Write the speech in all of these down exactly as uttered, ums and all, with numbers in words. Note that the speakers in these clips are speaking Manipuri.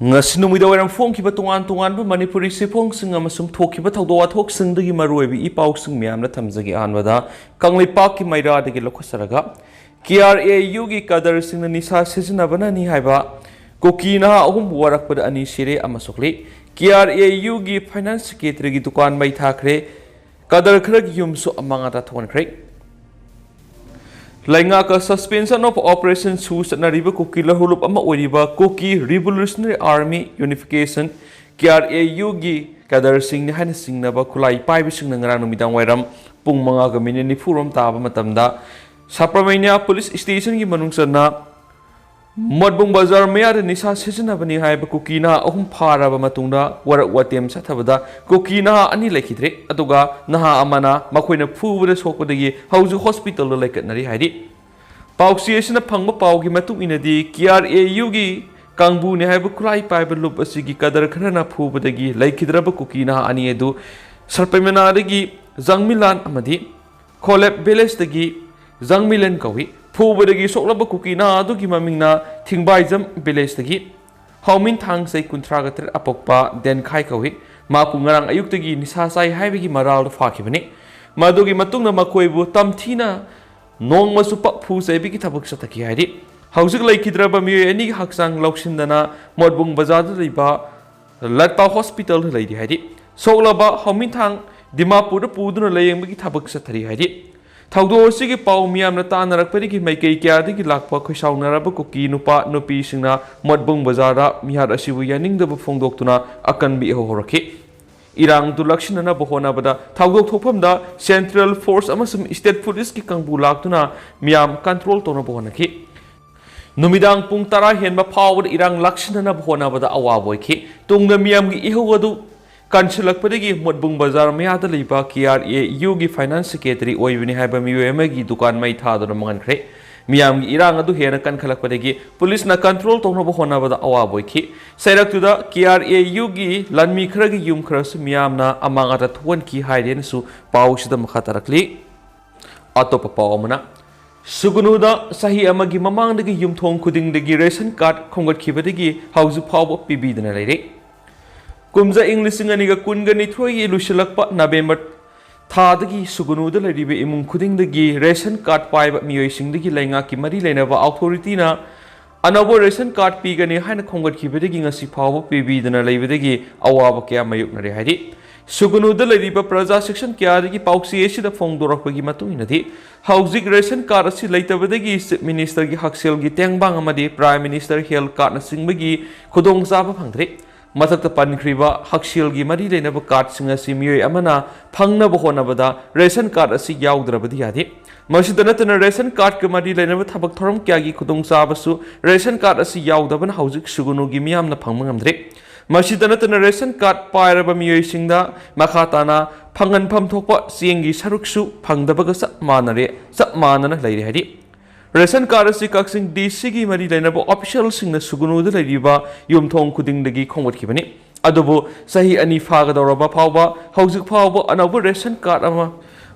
ꯉꯁꯤ ꯅꯨꯃꯤꯗꯥꯡ ꯋꯥꯏꯔꯝ ꯐꯣꯡꯈꯤꯕ ꯇꯣꯉꯥꯟ ꯇꯣꯉꯥꯟꯕ ꯃꯅꯤꯄꯨꯔꯤ ꯆꯦꯐꯣꯡꯁꯤꯡ ꯑꯃꯁꯨꯡ ꯊꯣꯛꯈꯤꯕ ꯊꯧꯗꯣꯛ ꯋꯥꯊꯣꯛꯁꯤꯡꯗꯒꯤ ꯃꯔꯨꯑꯣꯏꯕ ꯏ ꯄꯥꯎꯁꯤꯡ ꯃꯌꯥꯝꯅ ꯊꯝꯖꯒꯦ꯫ ꯑꯍꯥꯟꯕꯗ ꯀꯪꯂꯩꯄꯥꯛꯀꯤ ꯃꯩꯔꯥꯗꯒꯤ ꯂꯧꯈꯠꯆꯔꯒ, ꯀꯦ ꯑꯥꯔ ꯑꯦ ꯌꯨꯒꯤ ꯀꯗꯔꯁꯤꯡꯅ ꯅꯤꯁꯥ ꯁꯤꯖꯤꯟꯅꯕꯅꯅꯤ ꯍꯥꯏꯕ ꯀꯨꯀꯤ ꯅꯍꯥ ꯑꯍꯨꯝ ꯋꯥꯔꯛꯄꯗ ꯑꯅꯤ ꯁꯤꯔꯦ ꯑꯃ ꯁꯣꯛꯂꯤ꯫ ꯀꯦ ꯑꯥꯔ ꯑꯦ ꯌꯨꯒꯤ ꯐꯥꯏꯅꯥꯟꯁ ꯁꯦꯀ꯭ꯔꯦꯇꯔꯤꯒꯤ ꯗꯨꯀꯥꯟ ꯃꯩ ꯊꯥꯈ꯭ꯔꯦ꯫ ꯀꯗꯔ ꯈꯔꯒꯤ ꯌꯨꯝꯁꯨ ꯑꯃꯥꯡ ꯑꯇꯥ ꯊꯣꯛꯍꯟꯈ꯭ꯔꯦ꯫ ꯂꯩꯉꯥꯛꯀ suspension of operation ꯁꯨ ꯆꯠꯅꯔꯤꯕ ꯀꯨꯀꯤ ꯂꯧꯍꯧꯂꯨꯞ ꯑꯃ ꯑꯣꯏꯔꯤꯕ Kuki revolutionary army unification, K R A ꯌꯨꯒꯤ ꯀꯦꯗꯔꯁꯤꯡꯅꯤ ꯍꯥꯏꯅ ꯆꯤꯡꯅꯕ ꯈꯨꯠꯂꯥꯏ ꯄꯥꯏꯕꯁꯤꯡꯅ ꯉꯔꯥꯡ ꯅꯨꯃꯤꯗꯥꯡ ꯋꯥꯏꯔꯝ ꯄꯨꯡ ꯃꯉꯥꯒ ꯃꯤꯅꯤꯠ ꯅꯤꯐꯨꯔꯣꯝ ꯇꯥꯕ ꯃꯇꯝꯗ ꯁꯥꯄ꯭ꯔꯃꯩꯅ꯭ꯌꯥ ꯄꯨꯂꯤꯁ ꯁ꯭ꯇꯦꯁꯟꯒꯤ ꯃꯅꯨꯡ ꯆꯟꯅ ꯃꯣꯠꯕꯨꯡ ꯕꯖꯥꯔ ꯃꯌꯥꯗ ꯅꯤꯁꯥ ꯁꯤꯖꯤꯟꯅꯕꯅꯤ ꯍꯥꯏꯕ ꯀꯨꯀꯤ ꯅꯍꯥ ꯑꯍꯨꯝ ꯐꯥꯔꯕ ꯃꯇꯨꯡꯗ ꯋꯥꯔꯛ ꯋꯥꯇꯦꯝ ꯆꯠꯊꯕꯗ ꯀꯨꯀꯤ ꯅꯍꯥ ꯑꯅꯤ ꯂꯩꯈꯤꯗ꯭ꯔꯦ, ꯑꯗꯨꯒ ꯅꯍꯥ ꯑꯃꯅ ꯃꯈꯣꯏꯅ ꯐꯨꯕꯗ ꯁꯣꯛꯄꯗꯒꯤ ꯍꯧꯖꯤꯛ ꯍꯣꯁꯄꯤꯇꯥꯜꯗ ꯂꯩꯈꯠꯅꯔꯤ ꯍꯥꯏꯔꯤ꯫ ꯄꯥꯎꯆꯦ ꯑꯁꯤꯅ ꯐꯪꯕ ꯄꯥꯎꯒꯤ ꯃꯇꯨꯡ ꯏꯟꯅꯗꯤ, ꯀꯦ ꯑꯥꯔ ꯑꯦ ꯌꯨꯒꯤ ꯀꯥꯡꯕꯨꯅꯤ ꯍꯥꯏꯕ ꯈꯨꯠꯂꯥꯏ ꯄꯥꯏꯕ ꯂꯨꯞ ꯑꯁꯤꯒꯤ ꯀꯗꯔ ꯈꯔꯅ ꯐꯨꯕꯗꯒꯤ ꯂꯩꯈꯤꯗ꯭ꯔꯕ ꯀꯨꯀꯤ ꯅꯍꯥ ꯑꯅꯤ ꯑꯗꯨ ꯁꯔꯄꯩꯃꯅꯥꯗꯒꯤ ꯖꯪꯃꯤꯂꯥꯟ ꯑꯃꯗꯤ ꯈꯣꯂꯦꯞ ꯚꯤꯂꯦꯖꯇꯒꯤ ꯖꯪꯃꯤꯂꯦꯟ ꯀꯧꯏ꯫ ꯐꯨꯕꯗꯒꯤ ꯁꯣꯛꯂꯕ ꯀꯨꯀꯤ ꯅꯍꯥ ꯑꯗꯨꯒꯤ ꯃꯃꯤꯡꯅ ꯊꯤꯡꯕꯥꯏꯖꯝ ꯚꯤꯂꯦꯖꯇꯒꯤ ꯍꯥꯎꯃꯤꯟ ꯊꯥꯡ ꯆꯍꯤ ꯀꯨꯟꯊ꯭ꯔꯥꯒ ꯇꯔꯦꯠ ꯑꯄꯣꯛꯄ ꯗꯦꯟꯈꯥꯏ ꯀꯧꯏ꯫ ꯃꯍꯥꯛꯄꯨ ꯉꯔꯥꯡ ꯑꯌꯨꯛꯇꯒꯤ ꯅꯤꯁꯥ ꯆꯥꯏ ꯍꯥꯏꯕꯒꯤ ꯃꯔꯥꯜꯗ ꯐꯥꯈꯤꯕꯅꯤ꯫ ꯃꯗꯨꯒꯤ ꯃꯇꯨꯡꯗ ꯃꯈꯣꯏꯕꯨ ꯇꯝꯊꯤꯅ ꯅꯣꯡꯃ ꯆꯨꯞꯄ ꯐꯨ ꯆꯩꯕꯒꯤ ꯊꯕꯛ ꯆꯠꯊꯈꯤ ꯍꯥꯏꯔꯤ꯫ ꯍꯧꯖꯤꯛ ꯂꯩꯈꯤꯗ꯭ꯔꯕ ꯃꯤꯑꯣꯏ ꯑꯅꯤꯒꯤ ꯍꯛꯆꯥꯡ ꯂꯧꯁꯤꯟꯗꯅ ꯃꯣꯠꯕꯨꯡ ꯕꯖꯥꯔꯗ ꯂꯩꯕ ꯂꯠꯄꯥ ꯍꯣꯁꯄꯤꯇꯥꯜꯗ ꯂꯩꯔꯤ ꯍꯥꯏꯔꯤ꯫ ꯁꯣꯛꯂꯕ ꯍꯥꯎꯃꯤꯟꯊꯥꯡ ꯗꯤꯃꯥꯄꯨꯔꯗ ꯄꯨꯗꯨꯅ ꯂꯥꯌꯦꯡꯕꯒꯤ ꯊꯕꯛ ꯆꯠꯊꯔꯤ ꯍꯥꯏꯔꯤ꯫ ꯊꯧꯗꯣꯛ ꯑꯁꯤꯒꯤ ꯄꯥꯎ ꯃꯤꯌꯥꯝꯅ ꯇꯥꯅꯔꯛꯄꯗꯒꯤ ꯃꯥꯏꯀꯩ ꯀꯌꯥꯗꯒꯤ ꯂꯥꯛꯄ ꯈꯣꯏꯁꯥꯎꯅꯔꯕ ꯀꯨꯀꯤ ꯅꯨꯄꯥ ꯅꯨꯄꯤꯁꯤꯡꯅ ꯃꯣꯠꯕꯨꯡ ꯕꯖꯥꯔꯗ ꯃꯤꯍꯥꯠ ꯑꯁꯤꯕꯨ ꯌꯥꯅꯤꯡꯗꯕ ꯐꯣꯡꯗꯣꯛꯇꯨꯅ ꯑꯀꯟꯕ ꯏꯍꯧ ꯍꯧꯔꯛꯈꯤ꯫ ꯏꯔꯥꯡꯗꯨ ꯂꯥꯛꯁꯤꯟꯅꯅꯕ ꯍꯣꯠꯅꯕꯗ ꯊꯧꯗꯣꯛ ꯊꯣꯛꯐꯝꯗ ꯁꯦꯟꯇ꯭ꯔꯦꯜ ꯐꯣꯔꯁ ꯑꯃꯁꯨꯡ ꯁ꯭ꯇꯦꯠ ꯄꯨꯂꯤꯁꯀꯤ ꯀꯥꯡꯕꯨ ꯂꯥꯛꯇꯨꯅ ꯃꯤꯌꯥꯝ ꯀꯟꯇ꯭ꯔꯣꯜ ꯇꯧꯅꯕ ꯍꯣꯠꯅꯈꯤ꯫ ꯅꯨꯃꯤꯗꯥꯡ ꯄꯨꯡ ꯇꯔꯥ ꯍꯦꯟꯕ ꯐꯥꯎꯕꯗ ꯏꯔꯥꯡ ꯂꯥꯛꯁꯤꯟꯅꯅꯕ ꯍꯣꯠꯅꯕꯗ ꯑꯋꯥꯕ ꯑꯣꯏꯈꯤ꯫ ꯇꯨꯡꯗ ꯃꯤꯌꯥꯝꯒꯤ ꯏꯍꯧ ꯑꯗꯨ ꯀꯟꯁꯤꯜꯂꯛꯄꯗꯒꯤ ꯃꯣꯠꯕꯨꯡ ꯕꯖꯥꯔ ꯃꯌꯥꯗ ꯂꯩꯕ ꯀꯦ ꯑꯥꯔ ꯑꯦ ꯌꯨꯒꯤ ꯐꯥꯏꯅꯥꯟꯁ ꯁꯦꯀ꯭ꯔꯦꯇꯔꯤ ꯑꯣꯏꯕꯅꯤ ꯍꯥꯏꯕ ꯃꯤꯑꯣꯏ ꯑꯃꯒꯤ ꯗꯨꯀꯥꯟ ꯃꯩ ꯊꯥꯗꯨꯅ ꯃꯥꯡꯍꯟꯈ꯭ꯔꯦ꯫ ꯃꯤꯌꯥꯝꯒꯤ ꯏꯔꯥꯡ ꯑꯗꯨ ꯍꯦꯟꯅ ꯀꯟꯈꯠꯂꯛꯄꯗꯒꯤ ꯄꯨꯂꯤꯁꯅ ꯀꯟꯇ꯭ꯔꯣꯜ ꯇꯧꯅꯕ ꯍꯣꯠꯅꯕꯗ ꯑꯋꯥꯕ ꯑꯣꯏꯈꯤ꯫ ꯆꯩꯔꯛꯇꯨꯗ ꯀꯦ ꯑꯥꯔ ꯑꯦ ꯌꯨꯒꯤ ꯂꯥꯟꯃꯤ ꯈꯔꯒꯤ ꯌꯨꯝ ꯈꯔꯁꯨ ꯃꯤꯌꯥꯝꯅ ꯑꯃꯥꯡ ꯑꯇꯥ ꯊꯣꯛꯍꯟꯈꯤ ꯍꯥꯏꯔꯦꯅꯁꯨ ꯄꯥꯎꯁꯤꯗ ꯃꯈꯥ ꯇꯥꯔꯛꯂꯤ꯫ ꯑꯇꯣꯞꯄ ꯄꯥꯎ ꯑꯃꯅ, ꯁꯨꯒꯅꯨꯗ ꯆꯍꯤ ꯑꯃꯒꯤ ꯃꯃꯥꯡꯗꯒꯤ ꯌꯨꯝꯊꯣꯡ ꯈꯨꯗꯤꯡꯗꯒꯤ ꯔꯦꯁꯟ ꯀꯥꯔꯗ ꯈꯣꯝꯒꯠꯈꯤꯕꯗꯒꯤ ꯍꯧꯖꯤꯛ ꯐꯥꯎꯕ ꯄꯤꯕꯤꯗꯅ ꯂꯩꯔꯦ꯫ ꯀꯨꯝꯖꯥ ꯏꯪ ꯂꯤꯁꯤꯡ ꯑꯅꯤꯒ ꯀꯨꯟꯒ ꯅꯤꯊꯣꯏꯒꯤ ꯂꯣꯏꯁꯤꯜꯂꯛꯄ ꯅꯕꯦꯝꯕꯔ ꯊꯥꯗꯒꯤ ꯁꯨꯒꯅꯨꯗ ꯂꯩꯔꯤꯕ ꯏꯃꯨꯡ ꯈꯨꯗꯤꯡꯗꯒꯤ ꯔꯦꯁꯟ ꯀꯥꯔꯗ ꯄꯥꯏꯕ ꯃꯤꯑꯣꯏꯁꯤꯡꯗꯒꯤ ꯂꯩꯉꯥꯛꯀꯤ ꯃꯔꯤ ꯂꯩꯅꯕ ꯑꯣꯊꯣꯔꯤꯇꯤꯅ ꯑꯅꯧꯕ ꯔꯦꯁꯟ ꯀꯥꯔꯗ ꯄꯤꯒꯅꯤ ꯍꯥꯏꯅ ꯈꯣꯝꯒꯠꯈꯤꯕꯗꯒꯤ ꯉꯁꯤ ꯐꯥꯎꯕ ꯄꯤꯕꯤꯗꯅ ꯂꯩꯕꯗꯒꯤ ꯑꯋꯥꯕ ꯀꯌꯥ ꯃꯥꯌꯣꯛꯅꯔꯦ ꯍꯥꯏꯔꯤ꯫ ꯁꯨꯒꯅꯨꯗ ꯂꯩꯔꯤꯕ ꯄ꯭ꯔꯖꯥ ꯁꯦꯛꯁꯟ ꯀꯌꯥꯗꯒꯤ ꯄꯥꯎꯆꯦ ꯑꯁꯤꯗ ꯐꯣꯡꯗꯣꯔꯛꯄꯒꯤ ꯃꯇꯨꯡ ꯏꯟꯅꯗꯤ, ꯍꯧꯖꯤꯛ ꯔꯦꯁꯟ ꯀꯥꯔꯗ ꯑꯁꯤ ꯂꯩꯇꯕꯗꯒꯤ ꯆꯤꯐ ꯃꯤꯅꯤꯁꯇꯔꯒꯤ ꯍꯛꯁꯦꯜꯒꯤ ꯇꯦꯡꯕꯥꯡ ꯑꯃꯗꯤ ꯄ꯭ꯔꯥꯏꯝ ꯃꯤꯅꯤꯁꯇꯔ ꯍꯦꯜꯊ ꯀꯥꯔꯗꯅꯆꯤꯡꯕꯒꯤ ꯈꯨꯗꯣꯡꯆꯥꯕ ꯐꯪꯗ꯭ꯔꯦ꯫ ꯃꯊꯛꯇ ꯄꯟꯈ꯭ꯔꯤꯕ ꯍꯛꯁꯦꯜꯒꯤ ꯃꯔꯤ ꯂꯩꯅꯕ ꯀꯥꯔꯗꯁꯤꯡ ꯑꯁꯤ ꯃꯤꯑꯣꯏ ꯑꯃꯅ ꯐꯪꯅꯕ ꯍꯣꯠꯅꯕꯗ ꯔꯦꯁꯟ ꯀꯥꯔꯗ ꯑꯁꯤ ꯌꯥꯎꯗ꯭ꯔꯕꯗꯤ ꯌꯥꯗꯦ꯫ ꯃꯁꯤꯗ ꯅꯠꯇꯅ ꯔꯦꯁꯟ ꯀꯥꯔꯗꯀ ꯃꯔꯤ ꯂꯩꯅꯕ ꯊꯕꯛ ꯊꯧꯔꯝ ꯀꯌꯥꯒꯤ ꯈꯨꯗꯣꯡꯆꯥꯕꯁꯨ ꯔꯦꯁꯟ ꯀꯥꯔꯗ ꯑꯁꯤ ꯌꯥꯎꯗꯕꯅ ꯍꯧꯖꯤꯛ ꯁꯨꯒꯅꯨꯒꯤ ꯃꯤꯌꯥꯝꯅ ꯐꯪꯕ ꯉꯝꯗ꯭ꯔꯦ꯫ ꯃꯁꯤꯗ ꯅꯠꯇꯅ ꯔꯦꯁꯟ ꯀꯥꯔꯗ ꯄꯥꯏꯔꯕ ꯃꯤꯑꯣꯏꯁꯤꯡꯗ ꯃꯈꯥ ꯇꯥꯅ ꯐꯪꯍꯟꯐꯝ ꯊꯣꯛꯄ ꯆꯦꯡꯒꯤ ꯁꯔꯨꯛꯁꯨ ꯐꯪꯗꯕꯒ ꯆꯞ ꯃꯥꯟꯅꯔꯦ, ꯆꯞ ꯃꯥꯟꯅꯅ ꯂꯩꯔꯦ ꯍꯥꯏꯔꯤ꯫ ꯔꯦꯁꯟ ꯀꯥꯔꯗ ꯑꯁꯤ ꯀꯛꯆꯤꯡ ꯗꯤ ꯁꯤꯒꯤ ꯃꯔꯤ ꯂꯩꯅꯕ ꯑꯣꯐꯤꯁꯤꯌꯦꯜꯁꯤꯡꯅ ꯁꯨꯒꯅꯨꯗ ꯂꯩꯔꯤꯕ ꯌꯨꯝꯊꯣꯡ ꯈꯨꯗꯤꯡꯗꯒꯤ ꯈꯣꯝꯒꯠꯈꯤꯕꯅꯤ꯫ ꯑꯗꯨꯕꯨ ꯆꯍꯤ ꯑꯅꯤ ꯐꯥꯒꯗꯧꯔꯕ ꯐꯥꯎꯕ ꯍꯧꯖꯤꯛ ꯐꯥꯎꯕ ꯑꯅꯧꯕ ꯔꯦꯁꯟ ꯀꯥꯔꯗ ꯑꯃ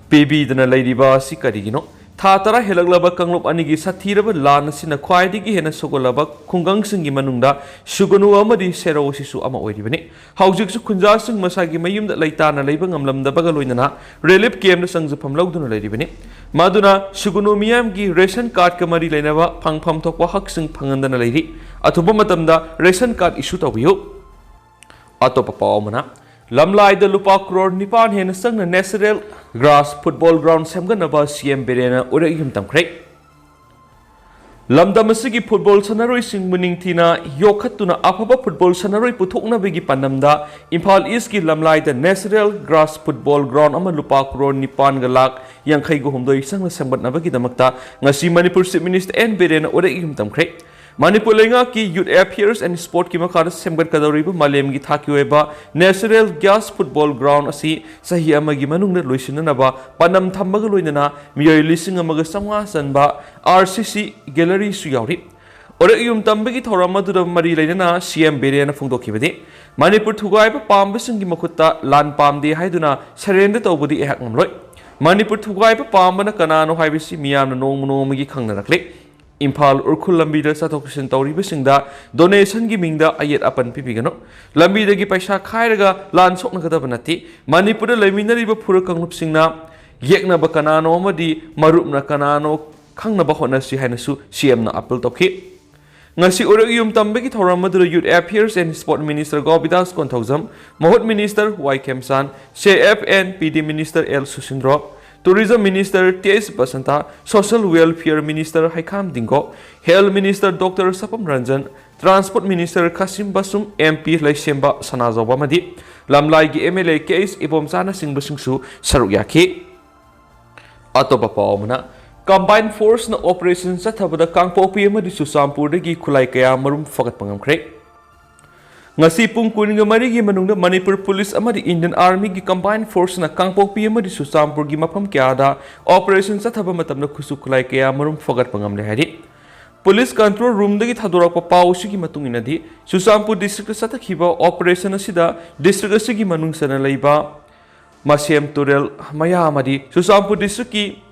ꯄꯤꯕꯤꯗꯅ ꯂꯩꯔꯤꯕ ꯑꯁꯤ ꯀꯔꯤꯒꯤꯅꯣ? ꯊꯥ ꯇꯔꯥ ꯍꯦꯜꯂꯛꯂꯕ ꯀꯥꯡꯂꯨꯞ ꯑꯅꯤꯒꯤ ꯁꯥꯊꯤꯔꯕ ꯂꯥꯟ ꯑꯁꯤꯅ ꯈ꯭ꯋꯥꯏꯗꯒꯤ ꯍꯦꯟꯅ ꯁꯣꯛꯍꯜꯂꯕ ꯈꯨꯡꯒꯪꯁꯤꯡꯒꯤ ꯃꯅꯨꯡꯗ ꯁꯨꯒꯅꯨ ꯑꯃꯗꯤ ꯁꯦꯔꯧ ꯑꯁꯤꯁꯨ ꯑꯃ ꯑꯣꯏꯔꯤꯕꯅꯤ꯫ ꯍꯧꯖꯤꯛꯁꯨ ꯈꯨꯟꯖꯥꯁꯤꯡ ꯃꯁꯥꯒꯤ ꯃꯌꯨꯝꯗ ꯂꯩꯇꯥꯅ ꯂꯩꯕ ꯉꯝꯂꯝꯗꯕꯒ ꯂꯣꯏꯅꯅ ꯔꯤꯂꯤꯐ ꯀꯦꯝꯞꯇ ꯆꯪꯖꯐꯝ ꯂꯧꯗꯨꯅ ꯂꯩꯔꯤꯕꯅꯤ꯫ ꯃꯗꯨꯅ ꯁꯨꯒꯅꯨ ꯃꯤꯌꯥꯝꯒꯤ ꯔꯦꯁꯟ ꯀꯥꯔꯗꯀ ꯃꯔꯤ ꯂꯩꯅꯕ ꯐꯪꯐꯝ ꯊꯣꯛꯄ ꯍꯛꯁꯤꯡ ꯐꯪꯍꯟꯗꯅ ꯂꯩꯔꯤ꯫ ꯑꯊꯨꯕ ꯃꯇꯝꯗ ꯔꯦꯁꯟ ꯀꯥꯔꯗ ꯏꯁꯨ ꯇꯧꯕꯤꯌꯨ꯫ ꯑꯇꯣꯞꯄ ꯄꯥꯎ ꯑꯃꯅ, ꯂꯝꯂꯥꯏꯗ ꯂꯨꯄꯥ ꯀ꯭ꯔꯣꯔ ꯅꯤꯄꯥꯟ ꯍꯦꯟꯅ ꯆꯪꯅ ꯅꯦꯆꯔꯦꯜ ꯒ꯭ꯔꯥꯁ ꯐꯨꯠꯕꯣꯜ ꯒ꯭ꯔꯥꯎꯟ ꯁꯦꯝꯒꯠꯅꯕ ꯁꯤ ꯑꯦꯝ ꯕꯤꯔꯦꯟꯅ ꯎꯔꯛ ꯌꯨꯝ ꯇꯝꯈ꯭ꯔꯦ꯫ ꯂꯝꯗꯝ ꯑꯁꯤꯒꯤ ꯐꯨꯠꯕꯣꯜ ꯁꯥꯟꯅꯔꯣꯏꯁꯤꯡꯕꯨ ꯅꯤꯡꯊꯤꯅ ꯌꯣꯛꯈꯠꯇꯨꯅ ꯑꯐꯕ ꯐꯨꯠꯕꯣꯜ ꯁꯥꯟꯅꯔꯣꯏ ꯄꯨꯊꯣꯛꯅꯕꯒꯤ ꯄꯥꯟꯗꯝꯗ ꯏꯝꯐꯥꯜ ꯏꯁꯀꯤ ꯂꯝꯂꯥꯏꯗ ꯅꯦꯆꯔꯦꯜ ꯒ꯭ꯔꯥꯁ ꯐꯨꯠꯕꯣꯜ ꯒ꯭ꯔꯥꯎꯟ ꯑꯃ ꯂꯨꯄꯥ ꯀ꯭ꯔꯣꯔ ꯅꯤꯄꯥꯟꯒ ꯂꯥꯈ ꯌꯥꯡꯈꯩꯒ ꯍꯨꯝꯗꯣꯏ ꯆꯪꯅ ꯁꯦꯝꯒꯠꯅꯕꯒꯤꯗꯃꯛꯇ ꯉꯁꯤ ꯃꯅꯤꯄꯨꯔ ꯆꯤꯐ ꯃꯤꯅꯤꯁꯇꯔ ꯑꯦꯟ ꯕꯤꯔꯦꯟꯅ ꯎꯔꯛ ꯌꯨꯝ ꯇꯝꯈ꯭ꯔꯦ꯫ ꯃꯅꯤꯄꯨꯔ ꯂꯩꯉꯥꯛꯀꯤ ꯌꯨꯠ ꯑꯦꯐꯤꯌꯔꯁ ꯑꯦꯟ ꯁ꯭ꯄꯣꯔꯠꯀꯤ ꯃꯈꯥꯗ ꯁꯦꯝꯒꯠꯀꯗꯧꯔꯤꯕ ꯃꯥꯂꯦꯝꯒꯤ ꯊꯥꯛꯀꯤ ꯑꯣꯏꯕ ꯅꯦꯆꯔꯦꯜ ꯒ꯭ꯔꯥꯁ ꯐꯨꯠꯕꯣꯜ ꯒ꯭ꯔꯥꯎꯟ ꯑꯁꯤ ꯆꯍꯤ ꯑꯃꯒꯤ ꯃꯅꯨꯡꯗ ꯂꯣꯏꯁꯤꯟꯅꯅꯕ ꯄꯥꯟꯗꯝ ꯊꯝꯕꯒ ꯂꯣꯏꯅꯅ ꯃꯤꯑꯣꯏ ꯂꯤꯁꯤꯡ ꯑꯃꯒ ꯆꯥꯝꯃꯉꯥ ꯆꯟꯕ ꯑꯥꯔ ꯁꯤ ꯁꯤ ꯒꯦꯂꯔꯤꯁꯨ ꯌꯥꯎꯔꯤ꯫ ꯎꯔꯛ ꯌꯨꯝ ꯇꯝꯕꯒꯤ ꯊꯧꯔꯝ ꯑꯗꯨꯗ ꯃꯔꯤ ꯂꯩꯅꯅ ꯁꯤ ꯑꯦꯝ ꯕꯤꯔꯦꯟꯅ ꯐꯣꯡꯗꯣꯛꯈꯤꯕꯗꯤ, ꯃꯅꯤꯄꯨꯔ ꯊꯨꯒꯥꯏꯕ ꯄꯥꯝꯕꯁꯤꯡꯒꯤ ꯃꯈꯨꯠꯇ ꯂꯥꯟ ꯄꯥꯝꯗꯦ ꯍꯥꯏꯗꯨꯅ ꯁꯔꯦꯟꯗꯔ ꯇꯧꯕꯗꯤ ꯑꯩꯍꯥꯛ ꯉꯝꯂꯣꯏ꯫ ꯃꯅꯤꯄꯨꯔ ꯊꯨꯒꯥꯏꯕ ꯄꯥꯝꯕꯅ ꯀꯅꯥꯅꯣ ꯍꯥꯏꯕꯁꯤ ꯃꯤꯌꯥꯝꯅ ꯅꯣꯡꯃ ꯅꯣꯡꯃꯒꯤ ꯈꯪꯅꯔꯛꯂꯤ꯫ ꯏꯝꯐꯥꯜ ꯎꯈ꯭ꯔꯨꯜ ꯂꯝꯕꯤꯗ ꯆꯠꯊꯣꯛ ꯆꯠꯁꯤꯟ ꯇꯧꯔꯤꯕꯁꯤꯡꯗ ꯗꯣꯅꯦꯁꯟꯒꯤ ꯃꯤꯡꯗ ꯑꯌꯦꯠ ꯑꯄꯟ ꯄꯤꯕꯤꯒꯅꯨ꯫ ꯂꯝꯕꯤꯗꯒꯤ ꯄꯩꯁꯥ ꯈꯥꯏꯔꯒ ꯂꯥꯟ ꯁꯣꯛꯅꯒꯗꯕ ꯅꯠꯇꯦ꯫ ꯃꯅꯤꯄꯨꯔꯗ ꯂꯩꯃꯤꯟꯅꯔꯤꯕ ꯐꯨꯔꯨꯞ ꯀꯥꯡꯂꯨꯞꯁꯤꯡꯅ ꯌꯦꯛꯅꯕ ꯀꯅꯥꯅꯣ ꯑꯃꯗꯤ ꯃꯔꯨꯞꯅ ꯀꯅꯥꯅꯣ ꯈꯪꯅꯕ ꯍꯣꯠꯅꯁꯤ ꯍꯥꯏꯅꯁꯨ ꯁꯤ ꯑꯦꯝꯅ ꯑꯥꯄꯤꯜ ꯇꯧꯈꯤ꯫ ꯉꯁꯤ ꯎꯔꯛꯌꯨꯝ ꯇꯝꯕꯒꯤ ꯊꯧꯔꯝ ꯑꯗꯨꯗ Youth Affairs and Sport Minister ꯒꯣꯕꯤꯗꯥꯁ Konthoujam, ꯃꯍꯨꯠ Minister Y Khemchand, C F N P D Minister L Susindro, Tourism Minister T H Basanta, Social Welfare Minister Heikham Dingo, Health Minister doctor Sapam Ranjan, Transport Minister Khashim Vashum, M P Leishemba Sanajaoba ꯑꯃꯗꯤ ꯂꯝꯂꯥꯏꯒꯤ M L A K H ꯏꯕꯣꯝꯆꯥꯅꯆꯤꯡꯕꯁꯤꯡꯁꯨ ꯁꯔꯨꯛ ꯌꯥꯈꯤ꯫ ꯑꯇꯣꯞꯄ ꯄꯥꯎ ꯑꯃꯅ, Combined Force ꯅ operation ꯆꯠꯊꯕꯗ ꯀꯥꯡꯄꯣꯛꯄꯤ ꯑꯃꯗꯤ ꯆꯨꯔꯆꯥꯟꯄꯨꯔꯗꯒꯤ ꯈꯨꯠꯂꯥꯏ ꯀꯌꯥ ꯃꯔꯨꯝ ꯐꯒꯠꯄ ꯉꯝꯈ꯭ꯔꯦ꯫ ꯉꯁꯤ ꯄꯨꯡ ꯀꯨꯟꯒ ꯃꯔꯤꯒꯤ ꯃꯅꯨꯡꯗ ꯃꯅꯤꯄꯨꯔ ꯄꯨꯂꯤꯁ ꯑꯃꯗꯤ Indian Army ꯒꯤ Combined Force ꯅ ꯀꯥꯡꯄꯣꯛꯄꯤ ꯑꯃꯗꯤ ꯆꯨꯔꯆꯥꯟꯄꯨꯔꯒꯤ ꯃꯐꯝ ꯀꯌꯥꯗ operation ꯆꯠꯊꯕ ꯃꯇꯝꯗ ꯈꯨꯠꯁꯨ ꯈꯨꯠꯂꯥꯏ ꯀꯌꯥ ꯃꯔꯨꯝ ꯐꯒꯠꯄ ꯉꯝꯂꯦ ꯍꯥꯏꯔꯤ꯫ Police Control Room ꯗꯒꯤ ꯊꯥꯗꯣꯔꯛꯄ ꯄꯥꯎ ꯑꯁꯤꯒꯤ ꯃꯇꯨꯡ ꯏꯟꯅꯗꯤ, ꯆꯨꯔꯆꯥꯟꯄꯨꯔ district ꯇ ꯆꯠꯊꯈꯤꯕ operation ꯑꯁꯤꯗ district ꯑꯁꯤꯒꯤ ꯃꯅꯨꯡ ꯆꯟꯅ ꯂꯩꯕ ꯃꯁꯦꯝ ꯇꯨꯔꯦꯜ ꯃꯌꯥ ꯑꯃꯗꯤ ꯆꯨꯔꯆꯥꯟꯄꯨꯔ district ꯀꯤ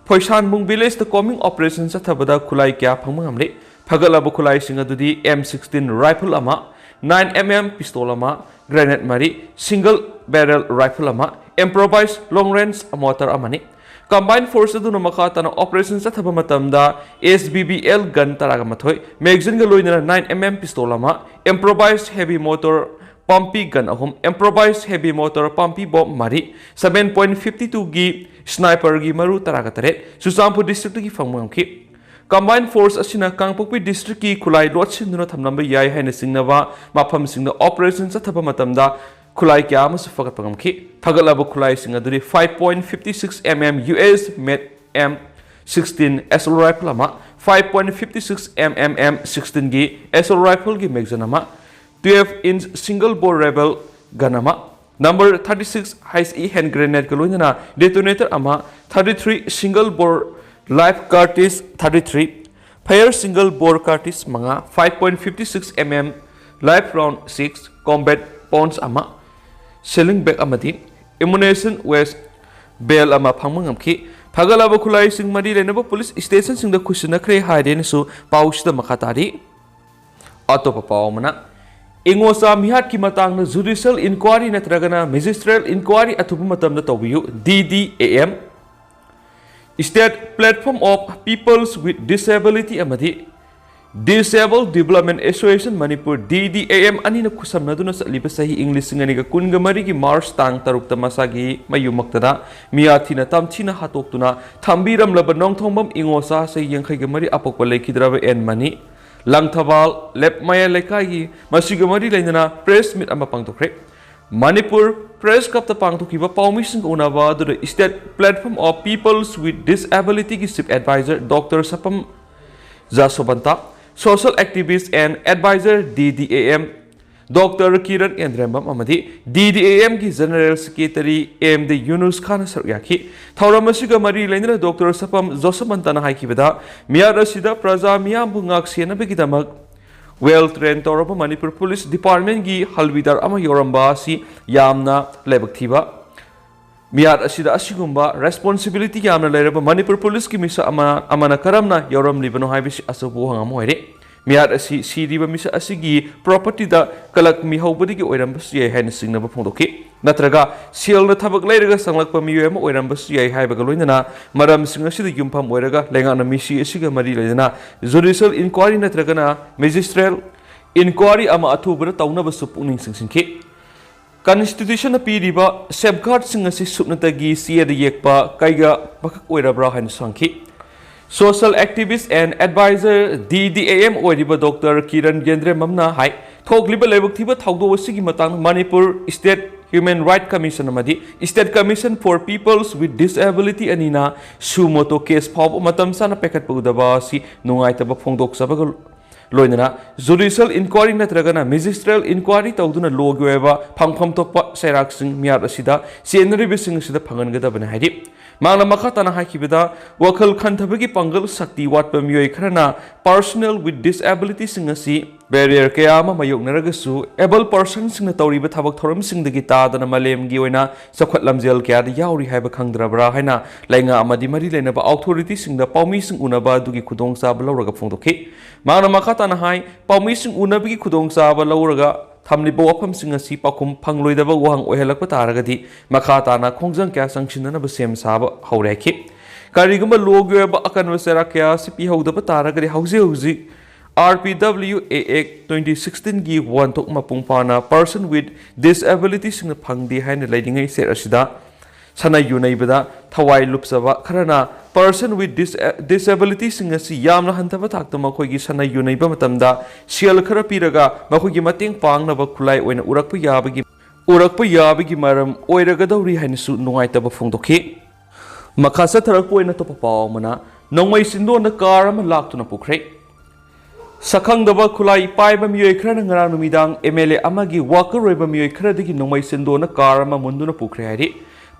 ꯐꯣꯏꯁꯥꯟꯕꯨꯡ village ꯇ combing operation ꯆꯠꯊꯕꯗ ꯈꯨꯠꯂꯥꯏ ꯀꯌꯥ ꯐꯪꯕ ꯉꯝꯂꯦ꯫ ꯐꯒꯠꯂꯕ ꯈꯨꯠꯂꯥꯏꯁꯤꯡ ꯑꯗꯨꯗꯤ ꯑꯦꯝ ꯁꯤꯛꯁꯇꯤꯟ rifle ꯑꯃ, ꯅꯥꯏꯟ ꯑꯦꯝ ꯑꯦꯝ pistol ꯑꯃ, grenade ꯃꯔꯤ, single barrel rifle ꯑꯃ, improvised long range mortar ꯑꯃꯅꯤ꯫ Combined Force ꯑꯗꯨꯅ ꯃꯈꯥ ꯇꯥꯅ operation ꯆꯠꯊꯕ ꯃꯇꯝꯗ ꯑꯦꯁ ꯕꯤ ꯕꯤ ꯑꯦꯜ gun ꯇꯔꯥꯒ ꯃꯥꯊꯣꯏ, magazine ꯒ ꯂꯣꯏꯅꯅ ꯅꯥꯏꯟ ꯑꯦꯝ ꯑꯦꯝ pistol ꯑꯃ, improvised heavy mortar ꯄꯥꯝꯕꯤ gun ꯑꯍꯨꯝ, improvised heavy mortar ꯄꯥꯝꯕꯤ bomb ꯃꯔꯤ, seven point fifty two ꯒꯤ sniper ꯒꯤ ꯃꯔꯨ ꯇꯔꯥꯒ ꯇꯔꯦꯠ ꯆꯨꯔꯆꯥꯟꯄꯨꯔ district ꯇꯒꯤ ꯐꯪꯕ ꯉꯝꯈꯤ꯫ Combined Force ꯑꯁꯤꯅ ꯀꯥꯡꯄꯣꯛꯄꯤ district ꯀꯤ ꯈꯨꯠꯂꯥꯏ ꯂꯣꯠꯁꯤꯟꯗꯨꯅ ꯊꯝꯂꯝꯕ ꯌꯥꯏ ꯍꯥꯏꯅ ꯆꯤꯡꯅꯕ ꯃꯐꯝꯁꯤꯡꯗ operation ꯆꯠꯊꯕ ꯃꯇꯝꯗ ꯈꯨꯠꯂꯥꯏ ꯀꯌꯥ ꯑꯃꯁꯨ ꯐꯒꯠꯄ ꯉꯝꯈꯤ꯫ ꯐꯒꯠꯂꯕ ꯈꯨꯠꯂꯥꯏꯁꯤꯡ ꯑꯗꯨꯗꯤ five point fifty six M M U S made M sixteen assault rifle ꯑꯃ, five point fifty six M M M sixteen ꯒꯤ assault rifle ꯒꯤ magazine ꯑꯃ, twelve inch single bore rifle gun ꯑꯃ, number thirty six H E hand grenade ꯒ ꯂꯣꯏꯅꯅ detonator ꯑꯃ, thirty three single bore live cartridge thirty three, fire single bore cartridge ꯃꯉꯥ, five point fifty six M M live round six, combat pouch ꯑꯃ, sling bag ꯑꯃꯗꯤ ammunition waste ꯕꯦꯜ ꯑꯃ ꯐꯪꯕ ꯉꯝꯈꯤ꯫ ꯐꯒꯠꯂꯕ ꯈꯨꯠꯂꯥꯏꯁꯤꯡ ꯃꯔꯤ ꯂꯩꯅꯕ ꯄꯨꯂꯤꯁ ꯁ꯭ꯇꯦꯁꯟꯁꯤꯡꯗ ꯈꯨꯠꯁꯤꯟꯅꯈ꯭ꯔꯦ ꯍꯥꯏꯔꯦꯅꯁꯨ ꯄꯥꯎꯁꯤꯗ ꯃꯈꯥ ꯇꯥꯔꯤ꯫ ꯑꯇꯣꯞꯄ ꯄꯥꯎ ꯑꯃꯅ, ꯏꯉꯣꯆꯥ ꯃꯤꯍꯥꯠꯀꯤ ꯃꯇꯥꯡꯗ ꯖꯨꯗꯤꯁꯤꯌꯦꯜ ꯏꯟꯀ꯭ꯋꯥꯔꯤ ꯅꯠꯇ꯭ꯔꯒꯅ ꯃꯦꯖꯤꯁꯇ꯭ꯔꯦꯜ ꯏꯟꯀ꯭ꯋꯥꯔꯤ ꯑꯊꯨꯕ ꯃꯇꯝꯗ ꯇꯧꯕꯤꯌꯨ, D D A M. State Platform of Peoples with Disability ꯑꯃꯗꯤ Disabled Development Association Manipur, D D A M, ꯑꯅꯤꯅ ꯈꯨꯠꯁꯝꯅꯗꯨꯅ ꯆꯠꯂꯤꯕ ꯆꯍꯤ ꯏꯪ ꯂꯤꯁꯤꯡ ꯑꯅꯤꯒ ꯀꯨꯟꯒ ꯃꯔꯤꯒꯤ ꯃꯥꯔꯆ ꯇꯥꯡ ꯇꯔꯨꯛꯇ ꯃꯁꯥꯒꯤ ꯃꯌꯨꯝꯃꯛꯇꯗ ꯃꯤꯌꯥꯊꯤꯅ ꯇꯝꯊꯤꯅ ꯍꯥꯠꯇꯣꯛꯇꯨꯅ ꯊꯝꯕꯤꯔꯝꯂꯕ ꯅꯣꯡꯊꯣꯡꯕꯝ ꯏꯉꯣꯆꯥ ꯆꯍꯤ ꯌꯥꯡꯈꯩꯒ ꯃꯔꯤ ꯑꯄꯣꯛꯄ ꯂꯩꯈꯤꯗ꯭ꯔꯕ ꯑꯦꯟ ꯃꯅꯤ, ꯂꯪꯊꯕꯥꯜ ꯂꯦꯞꯃꯌꯥ ꯂꯩꯀꯥꯏꯒꯤ, ꯃꯁꯤꯒ ꯃꯔꯤ ꯂꯩꯅꯅ ꯄ꯭ꯔꯦꯁ ꯃꯤꯠ ꯑꯃ ꯄꯥꯡꯊꯣꯛꯈ꯭ꯔꯦ꯫ ꯃꯅꯤꯄꯨꯔ ꯄ꯭ꯔꯦꯁ ꯀ꯭ꯂꯕꯇ ꯄꯥꯡꯊꯣꯛꯈꯤꯕ ꯄꯥꯎꯃꯤꯁꯤꯡꯒ ꯎꯅꯕ ꯑꯗꯨꯗ State Platform of Peoples with Disabilityꯒꯤ chief adviser doctor Sapam Jasobanta, social activist and advisor D D A M doctor Kiran Endrembam ꯑꯃꯗꯤ ꯗꯤ ꯗꯤ ꯑꯦ ꯑꯦꯝꯒꯤ general secretary M D Yunus ꯈꯥꯟꯅ ꯁꯔꯨꯛ ꯌꯥꯈꯤ꯫ ꯊꯧꯔꯝ ꯑꯁꯤꯒ ꯃꯔꯤ ꯂꯩꯅꯅ ꯗꯣꯛꯇꯔ ꯁꯄꯝ ꯖꯣꯁꯃꯟꯇꯅ ꯍꯥꯏꯈꯤꯕꯗ, ꯃꯤꯍꯥꯠ ꯑꯁꯤꯗ ꯄ꯭ꯔꯖꯥ ꯃꯤꯌꯥꯝꯕꯨ ꯉꯥꯛ ꯁꯦꯟꯅꯕꯒꯤꯗꯃꯛ ꯋꯦꯜ ꯇ꯭ꯔꯦꯟ ꯇꯧꯔꯕ ꯃꯅꯤꯄꯨꯔ ꯄꯨꯂꯤꯁ ꯗꯤꯄꯥꯔꯠꯃꯦꯟꯒꯤ ꯍꯜꯕꯤꯗꯥꯔ ꯑꯃ ꯌꯥꯎꯔꯝꯕ ꯑꯁꯤ ꯌꯥꯝꯅ ꯂꯥꯏꯕꯛ ꯊꯤꯕ꯫ ꯃꯤꯍꯥꯠ ꯑꯁꯤꯗ ꯑꯁꯤꯒꯨꯝꯕ ꯔꯦꯁꯄꯣꯟꯁꯤꯕꯤꯂꯤꯇꯤ ꯌꯥꯝꯅ ꯂꯩꯔꯕ ꯃꯅꯤꯄꯨꯔ ꯄꯨꯂꯤꯁꯀꯤ ꯃꯤꯁꯛ ꯑꯃ, ꯑꯃꯅ ꯀꯔꯝꯅ ꯌꯥꯎꯔꯝꯂꯤꯕꯅꯣ ꯍꯥꯏꯕꯁꯤ ꯑꯆꯧꯕ ꯋꯥꯍꯪ ꯑꯃ ꯑꯣꯏꯔꯦ꯫ ꯃꯤꯍꯥꯠ ꯑꯁꯤ ꯁꯤꯔꯤꯕ ꯃꯤꯁꯛ ꯑꯁꯤꯒꯤ ꯄ꯭ꯔꯣꯄꯔꯇꯤꯗ ꯀꯂꯛꯃꯤ ꯍꯧꯕꯗꯒꯤ ꯑꯣꯏꯔꯝꯕꯁꯨ ꯌꯥꯏ ꯍꯥꯏꯅ ꯆꯤꯡꯅꯕ ꯐꯣꯡꯗꯣꯛꯈꯤ꯫ ꯅꯠꯇ꯭ꯔꯒ ꯁꯦꯜꯅ ꯊꯕꯛ ꯂꯩꯔꯒ ꯆꯪꯂꯛꯄ ꯃꯤꯑꯣꯏ ꯑꯃ ꯑꯣꯏꯔꯝꯕꯁꯨ ꯌꯥꯏ ꯍꯥꯏꯕꯒ ꯂꯣꯏꯅꯅ ꯃꯔꯝꯁꯤꯡ ꯑꯁꯤꯗ ꯌꯨꯝꯐꯝ ꯑꯣꯏꯔꯒ ꯂꯩꯉꯥꯛꯅ ꯃꯤꯁꯤ ꯑꯁꯤꯒ ꯃꯔꯤ ꯂꯩꯅꯅ ꯖꯨꯗꯤꯁꯤꯌꯦꯜ ꯏꯟꯀ꯭ꯋꯥꯔꯤ ꯅꯠꯇ꯭ꯔꯒꯅ ꯃꯦꯖꯤꯁꯇ꯭ꯔꯦꯜ ꯏꯟꯀ꯭ꯋꯥꯔꯤ ꯑꯃ ꯑꯊꯨꯕꯗ ꯇꯧꯅꯕꯁꯨ ꯄꯨꯛꯅꯤꯡ ꯆꯤꯡꯁꯤꯟꯈꯤ꯫ ꯀꯟꯁꯇꯤꯇ꯭ꯌꯨꯁꯟꯅ ꯄꯤꯔꯤꯕ ꯁꯦꯐꯒꯥꯔꯗꯁꯤꯡ ꯑꯁꯤ ꯁꯨꯞꯅꯇꯒꯤ ꯆꯦꯗ ꯌꯦꯛꯄ ꯀꯩꯒ ꯃꯀꯛ ꯑꯣꯏꯔꯕ꯭ꯔꯥ ꯍꯥꯏꯅꯁꯨ ꯍꯪꯈꯤ꯫ Social activist and advisor D D A M ꯑꯣꯏꯔꯤꯕ ꯗꯣꯛꯇꯔ ꯀꯤꯔꯟ ꯌꯦꯟꯗ꯭ꯔꯦꯝꯕꯝꯅ ꯍꯥꯏ, ꯊꯣꯛꯂꯤꯕ ꯂꯥꯏꯕꯛ ꯊꯤꯕ ꯊꯧꯗꯣꯛ ꯑꯁꯤꯒꯤ ꯃꯇꯥꯡꯗ Manipur State Human Right Commission ꯑꯃꯗꯤ State Commission for Peoples with Disability ꯑꯅꯤꯅ suo motu case ꯐꯥꯎꯕ ꯃꯇꯝ ꯆꯥꯅ ꯄꯥꯏꯈꯠꯄ ꯎꯗꯕ ꯑꯁꯤ ꯅꯨꯡꯉꯥꯏꯇꯕ ꯐꯣꯡꯗꯣꯛꯆꯕꯒ ꯂꯣꯏꯅꯅ ꯖꯨꯗꯤꯁꯤꯌꯦꯜ ꯏꯟꯀ꯭ꯋꯥꯔꯤ ꯅꯠꯇ꯭ꯔꯒꯅ ꯃꯦꯖꯤꯁꯇ꯭ꯔꯦꯜ ꯏꯟꯀ꯭ꯋꯥꯔꯤ ꯇꯧꯗꯨꯅ ꯂꯣꯒꯤ ꯑꯣꯏꯕ ꯐꯪꯐꯝ ꯊꯣꯛꯄ ꯆꯩꯔꯥꯛꯁꯤꯡ ꯃꯤꯍꯥꯠ ꯑꯁꯤꯗ ꯆꯦꯟꯅꯔꯤꯕꯁꯤꯡ ꯑꯁꯤꯗ ꯐꯪꯍꯟꯒꯗꯕꯅꯤ ꯍꯥꯏꯔꯤ꯫ ꯃꯍꯥꯛꯅ ꯃꯈꯥ ꯇꯥꯅ ꯍꯥꯏꯈꯤꯕꯗ, ꯋꯥꯈꯜ ꯈꯟꯊꯕꯒꯤ ꯄꯥꯡꯒꯜ ꯁꯛꯇꯤ ꯋꯥꯠꯄ ꯃꯤꯑꯣꯏ ꯈꯔꯅ personnel with disabilityꯁꯤꯡ ꯑꯁꯤ barrier ꯀꯌꯥ ꯑꯃ ꯃꯥꯌꯣꯛꯅꯔꯒꯁꯨ, able personꯁꯤꯡꯅ ꯇꯧꯔꯤꯕ ꯊꯕꯛ ꯊꯧꯔꯝꯁꯤꯡꯗꯒꯤ ꯇꯥꯗꯅ ꯃꯥꯂꯦꯝꯒꯤ ꯑꯣꯏꯅ ꯆꯥꯎꯈꯠ ꯂꯝꯖꯦꯜ ꯀꯌꯥꯗ ꯌꯥꯎꯔꯤ ꯍꯥꯏꯕ ꯈꯪꯗ꯭ꯔꯕ꯭ꯔꯥ ꯍꯥꯏꯅ ꯂꯩꯉꯥꯛ ꯑꯃꯗꯤ ꯃꯔꯤ ꯂꯩꯅꯕ authorityꯁꯤꯡꯗ ꯄꯥꯎꯃꯤꯁꯤꯡ ꯎꯅꯕ ꯑꯗꯨꯒꯤ ꯈꯨꯗꯣꯡꯆꯥꯕ ꯂꯧꯔꯒ ꯐꯣꯡꯗꯣꯛꯈꯤ꯫ ꯃꯍꯥꯛꯅ ꯃꯈꯥ ꯇꯥꯅ ꯍꯥꯏ, ꯄꯥꯎꯃꯤꯁꯤꯡ ꯎꯅꯕꯒꯤ ꯈꯨꯗꯣꯡꯆꯥꯕ ꯂꯧꯔꯒ ꯊꯝꯂꯤꯕ ꯋꯥꯐꯝꯁꯤꯡ ꯑꯁꯤ ꯄꯥꯎꯈꯨꯝ ꯐꯪꯂꯣꯏꯗꯕ ꯋꯥꯍꯪ ꯑꯣꯏꯍꯜꯂꯛꯄ ꯇꯥꯔꯒꯗꯤ, ꯃꯈꯥ ꯇꯥꯅ ꯈꯣꯡꯖꯪ ꯀꯌꯥ ꯆꯪꯁꯤꯟꯅꯅꯕ ꯁꯦꯝ ꯁꯥꯕ ꯍꯧꯔꯦ ꯍꯥꯏꯈꯤ꯫ ꯀꯔꯤꯒꯨꯝꯕ ꯂꯣꯒꯤ ꯑꯣꯏꯕ ꯑꯀꯟꯕ ꯆꯩꯔꯥꯛ ꯀꯌꯥ ꯑꯁꯤ ꯄꯤꯍꯧꯗꯕ ꯇꯥꯔꯒꯗꯤ, ꯍꯧꯖꯤꯛ ꯍꯧꯖꯤꯛ RPWA Act twenty sixteenꯒꯤ ꯋꯥꯍꯟꯊꯣꯛ ꯃꯄꯨꯡ ꯐꯥꯅ person with disabilityꯁꯤꯡꯅ ꯐꯪꯗꯦ ꯍꯥꯏꯅ ꯂꯩꯔꯤꯉꯩ ꯁꯦꯠ ꯑꯁꯤꯗ ꯁꯥꯟꯅ ꯌꯨꯅꯩꯕꯗ ꯊꯋꯥꯏ ꯂꯨꯞꯆꯕ ꯈꯔꯅ person with dis-, disabilityꯁꯤꯡ ꯑꯁꯤ ꯌꯥꯝꯅ ꯍꯟꯊꯕ ꯊꯥꯛꯇ ꯃꯈꯣꯏꯒꯤ ꯁꯥꯟꯅ ꯌꯨꯅꯩꯕ ꯃꯇꯝꯗ ꯁꯦꯜ ꯈꯔ ꯄꯤꯔꯒ ꯃꯈꯣꯏꯒꯤ ꯃꯇꯦꯡ ꯄꯥꯡꯅꯕ ꯈꯨꯠꯂꯥꯏ ꯑꯣꯏꯅ ꯎꯔꯛꯄ ꯌꯥꯕꯒꯤ, ꯎꯔꯛꯄ ꯌꯥꯕꯒꯤ ꯃꯔꯝ ꯑꯣꯏꯔꯒꯗꯧꯔꯤ ꯍꯥꯏꯅꯁꯨ ꯅꯨꯡꯉꯥꯏꯇꯕ ꯐꯣꯡꯗꯣꯛꯈꯤ꯫ ꯃꯈꯥ ꯆꯠꯊꯔꯛꯄ ꯑꯣꯏꯅ ꯑꯇꯣꯞꯄ ꯄꯥꯎ ꯑꯃꯅ, ꯅꯣꯡꯃꯩ ꯆꯤꯟꯗꯣꯟꯗ ꯀꯥꯔ ꯑꯃ ꯂꯥꯛꯇꯨꯅ ꯄꯨꯈ꯭ꯔꯦ꯫ ꯁꯛꯈꯪꯗꯕ ꯈꯨꯠꯂꯥꯏ ꯄꯥꯏꯕ ꯃꯤꯑꯣꯏ ꯈꯔꯅ ꯉꯔꯥꯡ ꯅꯨꯃꯤꯗꯥꯡ MLA ꯑꯃꯒꯤ worker ꯑꯣꯏꯕ ꯃꯤꯑꯣꯏ ꯈꯔꯗꯒꯤ ꯅꯣꯡꯃꯩ ꯆꯤꯟꯗꯣꯟꯅ ꯀꯥꯔ ꯑꯃ ꯃꯨꯟꯗꯨꯅ ꯄꯨꯈ꯭ꯔꯦ ꯍꯥꯏꯔꯤ꯫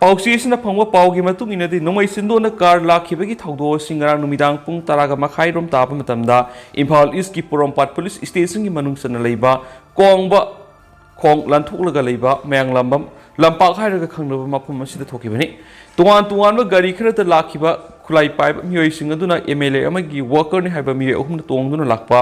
ꯄꯥꯎꯆꯦ ꯑꯁꯤꯅ ꯐꯪꯕ ꯄꯥꯎꯒꯤ ꯃꯇꯨꯡ ꯏꯟꯅꯗꯤ, ꯅꯣꯡꯃꯩ ꯆꯤꯟꯗꯣꯟꯅ ꯀꯥꯔ ꯂꯥꯛꯈꯤꯕꯒꯤ ꯊꯧꯗꯣꯛ ꯑꯁꯤ ꯉꯔꯥꯡ ꯅꯨꯃꯤꯗꯥꯡ ꯄꯨꯡ ꯇꯔꯥꯒ ꯃꯈꯥꯏ ꯔꯣꯝ ꯇꯥꯕ ꯃꯇꯝꯗ ꯏꯝꯐꯥꯜ ꯏꯁꯀꯤ ꯄꯣꯔꯣꯝꯄꯥꯠ ꯄꯨꯂꯤꯁ ꯁ꯭ꯇꯦꯁꯟꯒꯤ ꯃꯅꯨꯡ ꯆꯟꯅ ꯂꯩꯕ ꯀꯣꯡꯕ ꯈꯣꯡ ꯂꯥꯟꯊꯣꯛꯂꯒ ꯂꯩꯕ ꯃꯌꯥꯡꯂꯥꯝꯕꯝ ꯂꯝꯄꯥꯛ ꯍꯥꯏꯔꯒ ꯈꯪꯅꯕ ꯃꯐꯝ ꯑꯁꯤꯗ ꯊꯣꯛꯈꯤꯕꯅꯤ꯫ ꯇꯣꯉꯥꯟ ꯇꯣꯉꯥꯟꯕ ꯒꯥꯔꯤ ꯈꯔꯗ ꯂꯥꯛꯈꯤꯕ ꯈꯨꯠꯂꯥꯏ ꯄꯥꯏꯕ ꯃꯤꯑꯣꯏꯁꯤꯡ ꯑꯗꯨꯅ MLA ꯑꯃꯒꯤ workerꯅꯤ ꯍꯥꯏꯕ ꯃꯤꯑꯣꯏ ꯑꯍꯨꯝꯅ ꯇꯣꯡꯗꯨꯅ ꯂꯥꯛꯄ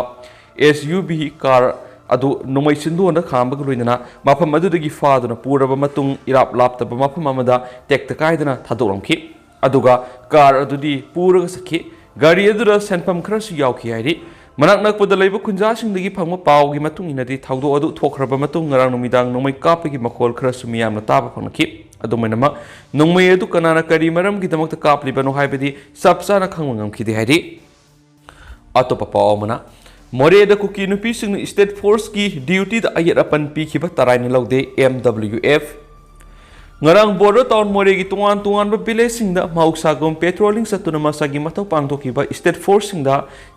SUV ꯀꯥꯔ ꯑꯗꯨ ꯅꯣꯡꯃꯩ ꯆꯤꯟꯗꯣꯟꯗ ꯈꯥꯝꯕꯒ ꯂꯣꯏꯅꯅ ꯃꯐꯝ ꯑꯗꯨꯗꯒꯤ ꯐꯥꯗꯨꯅ ꯄꯨꯔꯕ ꯃꯇꯨꯡ, ꯏꯔꯥꯞ ꯂꯥꯞꯇꯕ ꯃꯐꯝ ꯑꯃꯗ ꯇꯦꯛꯇ ꯀꯥꯏꯗꯅ ꯊꯥꯗꯣꯛꯂꯝꯈꯤ꯫ ꯑꯗꯨꯒ ꯀꯥꯔ ꯑꯗꯨꯗꯤ ꯄꯨꯔꯒ ꯆꯠꯈꯤ꯫ ꯒꯥꯔꯤ ꯑꯗꯨꯗ ꯁꯦꯟꯐꯝ ꯈꯔꯁꯨ ꯌꯥꯎꯈꯤ ꯍꯥꯏꯔꯤ꯫ ꯃꯅꯥꯛ ꯅꯛꯄꯗ ꯂꯩꯕ ꯈꯨꯟꯖꯥꯁꯤꯡꯗꯒꯤ ꯐꯪꯕ ꯄꯥꯎꯒꯤ ꯃꯇꯨꯡ ꯏꯟꯅꯗꯤ, ꯊꯧꯗꯣꯛ ꯑꯗꯨ ꯊꯣꯛꯈ꯭ꯔꯕ ꯃꯇꯨꯡ ꯉꯔꯥꯡ ꯅꯨꯃꯤꯗꯥꯡ ꯅꯣꯡꯃꯩ ꯀꯥꯞꯄꯒꯤ ꯃꯈꯣꯜ ꯈꯔꯁꯨ ꯃꯤꯌꯥꯝꯅ ꯇꯥꯕ ꯐꯪꯂꯛꯈꯤ꯫ ꯑꯗꯨꯝ ꯑꯣꯏꯅꯃꯛ, ꯅꯣꯡꯃꯩ ꯑꯗꯨ ꯀꯅꯥꯅ ꯀꯔꯤ ꯃꯔꯝꯒꯤꯗꯃꯛꯇ ꯀꯥꯞꯂꯤꯕꯅꯣ ꯍꯥꯏꯕꯗꯤ ꯆꯞ ꯆꯥꯅ ꯈꯪꯕ ꯉꯝꯈꯤꯗꯦ ꯍꯥꯏꯔꯤ꯫ ꯑꯇꯣꯞꯄ ꯄꯥꯎ ꯑꯃꯅ, ꯃꯣꯔꯦꯗ ꯀꯨꯀꯤ ꯅꯨꯄꯤꯁꯤꯡꯅ state forceꯀꯤ dutyꯗ ꯑꯌꯦꯠ ꯑꯄꯟ ꯄꯤꯈꯤꯕ ꯇꯔꯥꯏꯅ ꯂꯧꯗꯦ, MWF꯫ ꯉꯔꯥꯡ ꯕꯣꯔꯗꯔ ꯇꯥꯎꯟ ꯃꯣꯔꯦꯒꯤ ꯇꯣꯉꯥꯟ ꯇꯣꯉꯥꯟꯕ ꯚꯤꯂꯦꯖꯁꯤꯡꯗ ꯃꯍꯧꯁꯥꯒꯨꯝ ꯄꯦꯇ꯭ꯔꯣꯂꯤꯡ ꯆꯠꯇꯨꯅ ꯃꯁꯥꯒꯤ ꯃꯊꯧ ꯄꯥꯡꯊꯣꯛꯈꯤꯕ ꯁ꯭ꯇꯦꯠ ꯐꯣꯔꯁꯁꯤꯡꯗ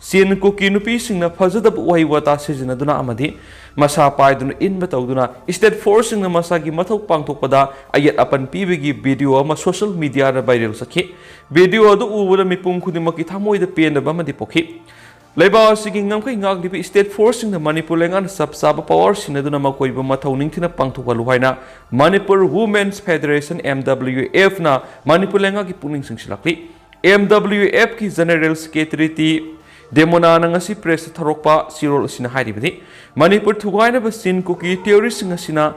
ꯆꯤꯟ ꯀꯨꯀꯤ ꯅꯨꯄꯤꯁꯤꯡꯅ ꯐꯖꯗꯕ ꯋꯥꯍꯩ ꯋꯥꯇꯥ ꯁꯤꯖꯤꯟꯅꯗꯨꯅ ꯑꯃꯗꯤ ꯃꯁꯥ ꯄꯥꯏꯗꯨꯅ ꯏꯟꯕ ꯇꯧꯗꯨꯅ ꯁ꯭ꯇꯦꯠ ꯐꯣꯔꯁꯁꯤꯡꯅ ꯃꯁꯥꯒꯤ ꯃꯊꯧ ꯄꯥꯡꯊꯣꯛꯄꯗ ꯑꯌꯦꯠ ꯑꯄꯟ ꯄꯤꯕꯒꯤ ꯚꯤꯗꯤꯑꯣ ꯑꯃ ꯁꯣꯁꯤꯌꯦꯜ ꯃꯤꯗꯤꯌꯥꯗ ꯚꯥꯏꯔꯦꯜ ꯆꯠꯈꯤ꯫ ꯚꯤꯗꯤꯑꯣ ꯑꯗꯨ ꯎꯕꯗ ꯃꯤꯄꯨꯝ ꯈꯨꯗꯤꯡꯃꯛꯀꯤ ꯊꯃꯣꯏꯗ ꯄꯦꯟꯗꯕ ꯑꯃꯗꯤ ꯄꯣꯛꯈꯤ꯫ ꯂꯩꯕꯥꯛ ꯑꯁꯤꯒꯤ ꯉꯝꯈꯩ ꯉꯥꯛꯂꯤꯕ ꯁ꯭ꯇꯦꯠ ꯐꯣꯔꯁꯁꯤꯡꯅ ꯃꯅꯤꯄꯨꯔ ꯂꯩꯉꯥꯛꯅ ꯆꯞ ꯆꯥꯕ ꯄꯋꯥꯔ ꯁꯤꯟꯅꯗꯨꯅ ꯃꯈꯣꯏꯕꯨ ꯃꯊꯧ ꯅꯤꯡꯊꯤꯅ ꯄꯥꯡꯊꯣꯛꯍꯜꯂꯨ ꯍꯥꯏꯅ Manipur women's federation, M W ꯑꯦꯐꯅ ꯃꯅꯤꯄꯨꯔ ꯂꯩꯉꯥꯛꯀꯤ ꯄꯨꯛꯅꯤꯡ ꯆꯤꯡꯁꯤꯜꯂꯛꯂꯤ꯫ ꯑꯦꯝ ꯗꯕꯕ꯭ꯂꯤꯌꯨ ꯑꯦꯐꯀꯤ ꯖꯦꯅꯔꯦꯜ ꯁꯦꯀ꯭ꯔꯦꯇꯔꯤ ꯇꯤ ꯗꯦꯃꯣꯅꯥꯅ ꯉꯁꯤ ꯄ꯭ꯔꯦꯁꯇ ꯊꯧꯔꯛꯄ ꯆꯦꯔꯣꯜ ꯑꯁꯤꯅ ꯍꯥꯏꯔꯤꯕꯗꯤ, ꯃꯅꯤꯄꯨꯔ ꯊꯨꯒꯥꯏꯅꯕ ꯆꯤꯟ ꯀꯨꯀꯤ ꯇꯦꯔꯣꯔꯤꯁꯁꯤꯡ ꯑꯁꯤꯅ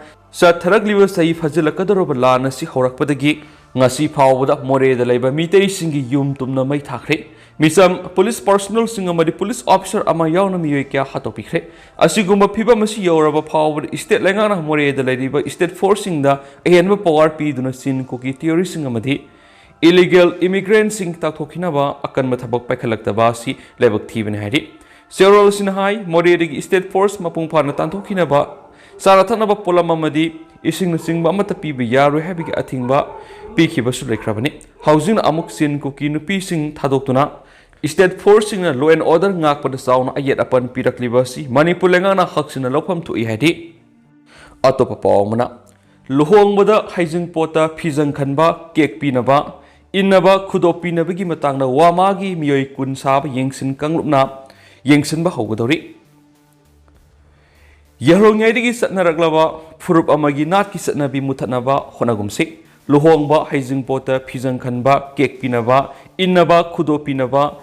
ꯆꯠꯊꯔꯛꯂꯤꯕ ꯆꯍꯤ ꯐꯥꯖꯤꯜꯂꯛꯀꯗꯧꯔꯕ ꯂꯥꯟ ꯑꯁꯤ ꯍꯧꯔꯛꯄꯗꯒꯤ ꯉꯁꯤ ꯐꯥꯎꯕꯗ ꯃꯣꯔꯦꯗ ꯂꯩꯕ ꯃꯤꯇꯩꯁꯤꯡꯒꯤ ꯌꯨꯝ ꯇꯨꯝꯅ ꯃꯩ ꯊꯥꯈ꯭ꯔꯦ꯫ ꯃꯤꯆꯝ, ꯄꯨꯂꯤꯁ ꯄꯥꯔꯁꯣꯅꯦꯜꯁꯤꯡ ꯑꯃꯗꯤ ꯄꯨꯂꯤꯁ ꯑꯣꯐꯤꯁꯔ ꯑꯃ ꯌꯥꯎꯅ ꯃꯤꯑꯣꯏ ꯀꯌꯥ ꯍꯥꯠꯇꯣꯛꯄꯤꯈ꯭ꯔꯦ꯫ ꯑꯁꯤꯒꯨꯝꯕ ꯐꯤꯕꯝ ꯑꯁꯤ ꯌꯧꯔꯕ ꯐꯥꯎꯕꯗ ꯁ꯭ꯇꯦꯠ ꯂꯩꯉꯥꯛꯅ ꯃꯣꯔꯦꯗ ꯂꯩꯔꯤꯕ ꯁ꯭ꯇꯦꯠ ꯐꯣꯔꯁꯁꯤꯡꯗ ꯑꯍꯦꯟꯕ ꯄꯋꯥꯔ ꯄꯤꯗꯨꯅ ꯆꯤꯟ ꯀꯨꯀꯤ ꯇꯦꯔꯣꯔꯤꯁꯁꯤꯡ ꯑꯃꯗꯤ ꯏꯂꯤꯒꯦꯜ ꯏꯃꯤꯒ꯭ꯔꯦꯟꯠꯁꯤꯡ ꯇꯥꯛꯊꯣꯛꯈꯤꯅꯕ ꯑꯀꯟꯕ ꯊꯕꯛ ꯄꯥꯏꯈꯠꯂꯛꯇꯕ ꯑꯁꯤ ꯂꯥꯏꯕꯛ ꯊꯤꯕꯅꯤ ꯍꯥꯏꯔꯤ꯫ ꯆꯦꯔꯣꯜ ꯑꯁꯤꯅ ꯍꯥꯏ, ꯃꯣꯔꯦꯗꯒꯤ ꯁ꯭ꯇꯦꯠ ꯐꯣꯔꯁ ꯃꯄꯨꯡ ꯐꯥꯅ ꯇꯥꯟꯊꯣꯛꯈꯤꯅꯕ ꯆꯥꯅ ꯊꯛꯅꯕ ꯄꯣꯠꯂꯝ ꯑꯃꯗꯤ ꯏꯁꯤꯡꯅꯆꯤꯡꯕ ꯑꯃꯠꯇ ꯄꯤꯕ ꯌꯥꯔꯣꯏ ꯍꯥꯏꯕꯒꯤ ꯑꯊꯤꯡꯕ ꯄꯤꯈꯤꯕꯁꯨ ꯂꯩꯈ꯭ꯔꯕꯅꯤ꯫ ꯍꯧꯖꯤꯛꯅ ꯑꯃꯨꯛ ꯆꯤꯟ ꯀꯨꯀꯤ ꯅꯨꯄꯤꯁꯤꯡ ꯊꯥꯗꯣꯛꯇꯨꯅ ꯁ꯭ꯇꯦꯠ ꯐꯣꯔꯁꯁꯤꯡꯅ law and order ꯉꯥꯛꯄꯗ ꯆꯥꯎꯅ ꯑꯌꯦꯠ ꯑꯄꯟ ꯄꯤꯔꯛꯂꯤꯕ ꯑꯁꯤ ꯃꯅꯤꯄꯨꯔ ꯂꯩꯉꯥꯛꯅ ꯍꯛꯁꯤꯟꯅ ꯂꯧꯐꯝ ꯊꯣꯛꯏ ꯍꯥꯏꯔꯤ꯫ ꯑꯇꯣꯞꯄ ꯄꯥꯎ ꯑꯃꯅ, ꯂꯨꯍꯣꯡꯕꯗ ꯍꯩꯖꯤꯡꯄꯣꯠꯇ ꯐꯤꯖꯪ ꯈꯟꯕ, ꯀꯦꯛ ꯄꯤꯅꯕ, ꯏꯟꯅꯕ, ꯈꯨꯗꯣꯞ ꯄꯤꯅꯕꯒꯤ ꯃꯇꯥꯡꯗ ꯋꯥꯃꯥꯒꯤ ꯃꯤꯑꯣꯏ ꯀꯨꯟ ꯁꯥꯕ ꯌꯦꯡꯁꯤꯟ ꯀꯥꯡꯂꯨꯞꯅ ꯌꯦꯡꯁꯤꯟꯕ ꯍꯧꯒꯗꯧꯔꯤ꯫ ꯌꯥꯔꯣꯡꯉꯩꯗꯒꯤ ꯆꯠꯅꯔꯛꯂꯕ ꯐꯨꯔꯨꯞ ꯑꯃꯒꯤ ꯅꯥꯠꯀꯤ ꯆꯠꯅꯕꯤ ꯃꯨꯊꯠꯅꯕ ꯍꯣꯠꯅꯒꯨꯝꯁꯤ꯫ ꯂꯨꯍꯣꯡꯕ ꯍꯩꯖꯤꯡꯄꯣꯠꯇ ꯐꯤꯖꯪ ꯈꯟꯕ, ꯀꯦꯛ ꯄꯤꯅꯕ, ꯏꯟꯅꯕ, ꯈꯨꯗꯣꯞ ꯄꯤꯅꯕ,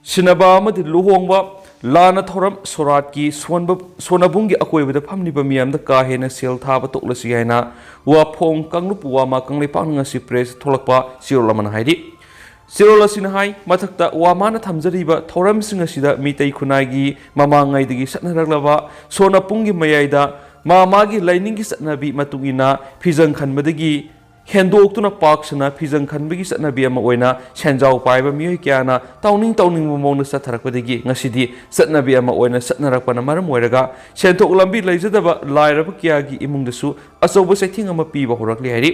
ꯁꯤꯟꯅꯕ ꯑꯃꯗꯤ ꯂꯨꯍꯣꯡꯕ, ꯂꯥꯟꯅ ꯊꯧꯔꯝ ꯁꯣꯔꯥꯠꯀꯤ ꯁꯣꯟꯕ-, ꯁꯣꯟꯅꯕꯨꯡꯒꯤ ꯑꯀꯣꯏꯕꯗ ꯐꯝꯂꯤꯕ ꯃꯤꯌꯥꯝꯗ ꯀꯥ ꯍꯦꯟꯅ ꯁꯦꯜ ꯊꯥꯕ ꯇꯣꯛꯂꯁꯤ ꯍꯥꯏꯅ ꯋꯥꯐꯣꯡ ꯀꯥꯡꯂꯨꯞ ꯋꯥꯃꯥ ꯀꯪꯂꯩꯄꯥꯛꯅ ꯉꯁꯤ ꯄ꯭ꯔꯦꯁ ꯊꯣꯛꯂꯛꯄ ꯆꯦꯔꯣꯜ ꯑꯃꯅ ꯍꯥꯏꯔꯤ꯫ ꯆꯦꯔꯣꯜ ꯑꯁꯤꯅ ꯍꯥꯏ, ꯃꯊꯛꯇ ꯋꯥꯃꯥꯅ ꯊꯝꯖꯔꯤꯕ ꯊꯧꯔꯝꯁꯤꯡ ꯑꯁꯤꯗ ꯃꯤꯇꯩ ꯈꯨꯟꯅꯥꯏꯒꯤ ꯃꯃꯥꯡꯉꯩꯗꯒꯤ ꯆꯠꯅꯔꯛꯂꯕ ꯁꯣꯟꯅꯄꯨꯡꯒꯤ ꯃꯌꯥꯏꯗ ꯃꯥ ꯃꯥꯒꯤ ꯂꯥꯏꯅꯤꯡꯒꯤ ꯆꯠꯅꯕꯤ ꯃꯇꯨꯡ ꯏꯟꯅ ꯐꯤꯖꯪ ꯈꯟꯕꯗꯒꯤ ꯍꯦꯟꯗꯣꯛꯇꯨꯅ ꯄꯥꯛ ꯁꯟꯅ ꯐꯤꯖꯪ ꯈꯟꯕꯒꯤ ꯆꯠꯅꯕꯤ ꯑꯃ ꯑꯣꯏꯅ ꯁꯦꯟꯖꯥꯎ ꯄꯥꯏꯕ ꯃꯤꯑꯣꯏ ꯀꯌꯥꯅ ꯇꯧꯅꯤꯡ ꯇꯧꯅꯤꯡꯕ ꯃꯑꯣꯡꯗ ꯆꯠꯊꯔꯛꯄꯗꯒꯤ ꯉꯁꯤꯗꯤ ꯆꯠꯅꯕꯤ ꯑꯃ ꯑꯣꯏꯅ ꯆꯠꯅꯔꯛꯄꯅ ꯃꯔꯝ ꯑꯣꯏꯔꯒ ꯁꯦꯟꯊꯣꯛ ꯂꯝꯕꯤ ꯂꯩꯖꯗꯕ ꯂꯥꯏꯔꯕ ꯀꯌꯥꯒꯤ ꯏꯃꯨꯡꯗꯁꯨ ꯑꯆꯧꯕ ꯆꯩꯊꯦꯡ ꯑꯃ ꯄꯤꯕ ꯍꯧꯔꯛꯂꯤ ꯍꯥꯏꯔꯤ꯫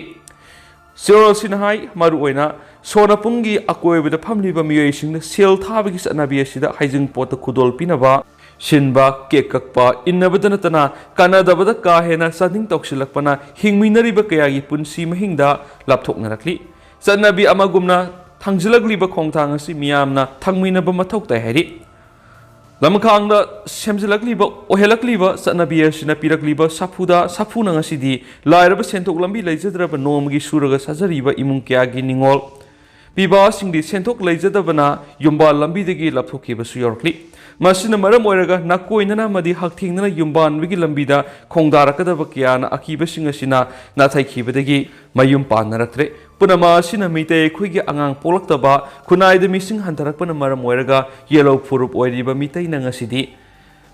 ꯁꯤꯔꯣꯜꯁꯤꯅ ꯍꯥꯏ, ꯃꯔꯨꯑꯣꯏꯅ ꯁꯣꯅꯄꯨꯡꯒꯤ ꯑꯀꯣꯏꯕꯗ ꯐꯝꯂꯤꯕ ꯃꯤꯑꯣꯏꯁꯤꯡꯅ ꯁꯦꯜ ꯊꯥꯕꯒꯤ ꯆꯠꯅꯕꯤ ꯑꯁꯤꯗ ꯍꯩꯖꯤꯡꯄꯣꯠꯇ ꯈꯨꯗꯣꯜ ꯄꯤꯅꯕ, ꯁꯤꯟꯕ, ꯀꯦꯛ ꯀꯛꯄ, ꯏꯟꯅꯕꯗ ꯅꯠꯇꯅ ꯀꯥꯟꯅꯗꯕꯗ ꯀꯥ ꯍꯦꯟꯅ ꯆꯥꯗꯤꯡ ꯇꯧꯁꯤꯜꯂꯛꯄꯅ ꯍꯤꯡꯃꯤꯟꯅꯔꯤꯕ ꯀꯌꯥꯒꯤ ꯄꯨꯟꯁꯤ ꯃꯍꯤꯡꯗ ꯂꯥꯞꯊꯣꯛꯅꯔꯛꯂꯤ꯫ ꯆꯠꯅꯕꯤ ꯑꯃꯒꯨꯝꯅ ꯊꯥꯡꯖꯤꯜꯂꯛꯂꯤꯕ ꯈꯣꯡꯊꯥꯡ ꯑꯁꯤ ꯃꯤꯌꯥꯝꯅ ꯊꯥꯡꯃꯤꯟꯅꯕ ꯃꯊꯧ ꯇꯥꯏ ꯍꯥꯏꯔꯤ꯫ ꯂꯃꯈꯥꯡꯗ ꯁꯦꯝꯖꯤꯜꯂꯛꯂꯤꯕ, ꯑꯣꯏꯍꯜꯂꯛꯂꯤꯕ ꯆꯠꯅꯕꯤ ꯑꯁꯤꯅ ꯄꯤꯔꯛꯂꯤꯕ ꯁꯥꯐꯨꯗ ꯁꯥꯐꯨꯅ ꯉꯁꯤꯗꯤ ꯂꯥꯏꯔꯕ ꯁꯦꯟꯊꯣꯛ ꯂꯝꯕꯤ ꯂꯩꯖꯗ꯭ꯔꯕ ꯅꯣꯡꯃꯒꯤ ꯁꯨꯔꯒ ꯆꯥꯖꯔꯤꯕ ꯏꯃꯨꯡ ꯀꯌꯥꯒꯤ ꯅꯤꯡꯉꯣꯜ ꯄꯤꯕꯁꯤꯡꯗꯤ ꯁꯦꯟꯊꯣꯛ ꯂꯩꯖꯗꯕꯅ ꯌꯨꯝꯕꯥꯜ ꯂꯝꯕꯤꯗꯒꯤ ꯂꯥꯞꯊꯣꯛꯈꯤꯕꯁꯨ ꯌꯥꯎꯔꯛꯂꯤ꯫ ꯃꯁꯤꯅ ꯃꯔꯝ ꯑꯣꯏꯔꯒ ꯅꯥꯀꯣꯏꯅꯅ ꯑꯃꯗꯤ ꯍꯛꯊꯦꯡꯅꯅ ꯌꯨꯝꯕꯥꯟꯕꯒꯤ ꯂꯝꯕꯤꯗ ꯈꯣꯡꯗꯥꯔꯛꯀꯗꯕ ꯀꯌꯥꯅ ꯑꯀꯤꯕꯁꯤꯡ ꯑꯁꯤꯅ ꯅꯥꯊꯩꯈꯤꯕꯗꯒꯤ ꯃꯌꯨꯝ ꯄꯥꯟꯅꯔꯛꯇ꯭ꯔꯦ꯫ ꯄꯨꯝꯅꯃꯛ ꯑꯁꯤꯅ ꯃꯤꯇꯩ ꯑꯩꯈꯣꯏꯒꯤ ꯑꯉꯥꯡ ꯄꯣꯛꯂꯛꯇꯕ, ꯈꯨꯟꯅꯥꯏꯗ ꯃꯤꯁꯤꯡ ꯍꯟꯊꯔꯛꯄꯅ ꯃꯔꯝ ꯑꯣꯏꯔꯒ ꯌꯦꯜꯍꯧ ꯐꯨꯔꯨꯞ ꯑꯣꯏꯔꯤꯕ ꯃꯤꯇꯩꯅ ꯉꯁꯤꯗꯤ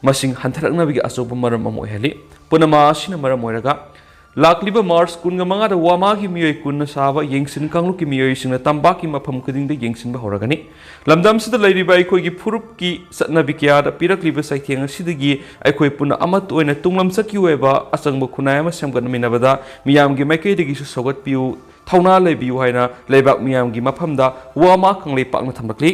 ꯃꯁꯤꯡ ꯍꯟꯊꯔꯛꯅꯕꯒꯤ ꯑꯆꯧꯕ ꯃꯔꯝ ꯑꯃ ꯑꯣꯏꯍꯜꯂꯤ꯫ ꯄꯨꯝꯅꯃꯛ ꯑꯁꯤꯅ ꯃꯔꯝ ꯑꯣꯏꯔꯒ ꯂꯥꯛꯂꯤꯕ ꯃꯥꯔꯆ ꯀꯨꯟꯃꯉꯥꯗ ꯋꯥꯃꯥꯒꯤ ꯃꯤꯑꯣꯏ ꯀꯨꯟꯅ ꯁꯥꯕ ꯌꯦꯡꯁꯤꯟ ꯀꯥꯡꯂꯨꯞꯀꯤ ꯃꯤꯑꯣꯏꯁꯤꯡꯅ ꯇꯝꯄꯥꯛꯀꯤ ꯃꯐꯝ ꯈꯨꯗꯤꯡꯗ ꯌꯦꯡꯁꯤꯟꯕ ꯍꯧꯔꯒꯅꯤ꯫ ꯂꯝꯗꯝꯁꯤꯗ ꯂꯩꯔꯤꯕ ꯑꯩꯈꯣꯏꯒꯤ ꯐꯨꯔꯨꯞꯀꯤ ꯆꯠꯅꯕꯤ ꯀꯌꯥꯗ ꯄꯤꯔꯛꯂꯤꯕ ꯆꯩꯊꯦꯡ ꯑꯁꯤꯗꯒꯤ ꯑꯩꯈꯣꯏ ꯄꯨꯟꯅ ꯑꯃꯠꯇ ꯑꯣꯏꯅ ꯇꯨꯡꯂꯝꯆꯠꯀꯤ ꯑꯣꯏꯕ ꯑꯆꯪꯕ ꯈꯨꯟꯅꯥꯏ ꯑꯃ ꯁꯦꯝꯒꯠꯃꯤꯟꯅꯕꯗ ꯃꯤꯌꯥꯝꯒꯤ ꯃꯥꯏꯀꯩꯗꯒꯤꯁꯨ ꯁꯧꯒꯠꯄꯤꯌꯨ, ꯊꯧꯅꯥ ꯂꯩꯕꯤꯌꯨ ꯍꯥꯏꯅ ꯂꯩꯕꯥꯛ ꯃꯤꯌꯥꯝꯒꯤ ꯃꯐꯝꯗ ꯋꯥꯃꯥ ꯀꯪꯂꯩꯄꯥꯛꯅ ꯊꯝꯂꯛꯂꯤ꯫